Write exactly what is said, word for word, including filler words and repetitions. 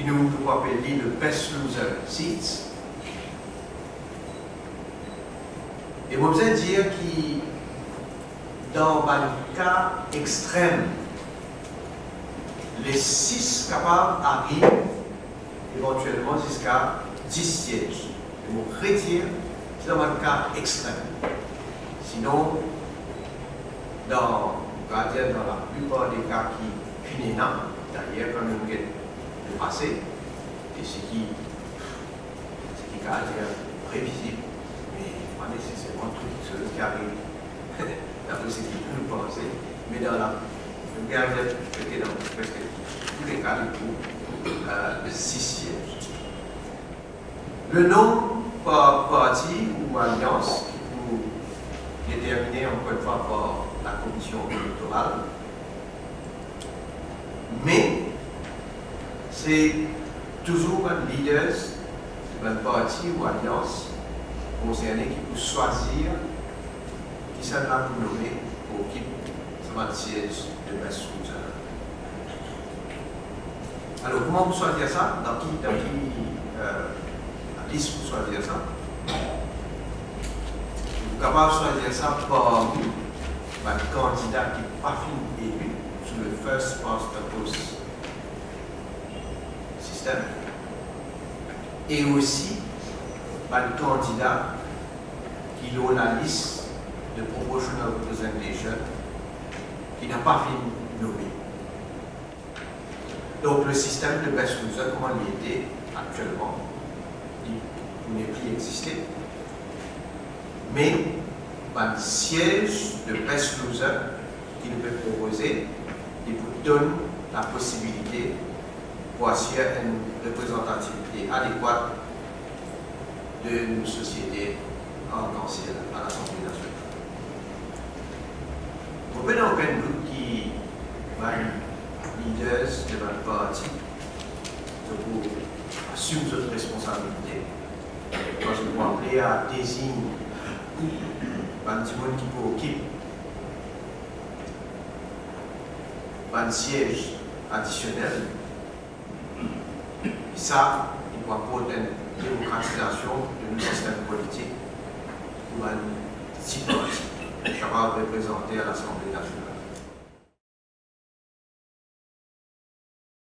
Nou, nou apel li le best loser seats. E mo bizin dir ki dan bann ka extrem, le sis kapav ariv evantielman ziska dis siez. E mo redir, se dan bann ka extrem. Sinon, dan, on va dir, dan laplipar de ka ki finn ena, dayer, kan nou get lepase, e seki, seki kapav dir previzib, me pa neseserman tou kiksoz ki ariv dapre seki nou panse, me dan la, nou kapav dir preske dan preske tou le ka, li pou, euh, sis siez. Le nom par parti ou alians ki pou determine ankor enn fwa par la Commission électorale, me se touzour bann leaders, bann parti ou alians konserne ki pou swazir kisannla pou nome pou okip sa bann siez de best loser. Alor, kouma pou swazir sa? Dan ki, dan ki, euh, lalis pou swazir sa? Ou kapav swazir sa parmi bann kandida ki pa finn eli sou le first past the post sistem, e osi bann kandida ki lor lalis de proportional representation ki napa finn nome. Donk, le sistem de best loser, kouma li ete aktielman, li pou nepli existe. Me bann siez de best loser ki nou pe propoze, li pou donn laposibilite pou asir enn reprezantativite adekwat de nou sosiete arkansiel a Lasanble Nasional. Mo pena okenn dout ki bann leaders de bann parti, zot pou asim zot responsabilite, parski pou apel a dezign bann dimoun ki pou okip bann siez adisionel. Sa, li pou aport enn demokratizasion de nou sistem politik pou bann ti parti kapav reprezante a Lasanble Nasional.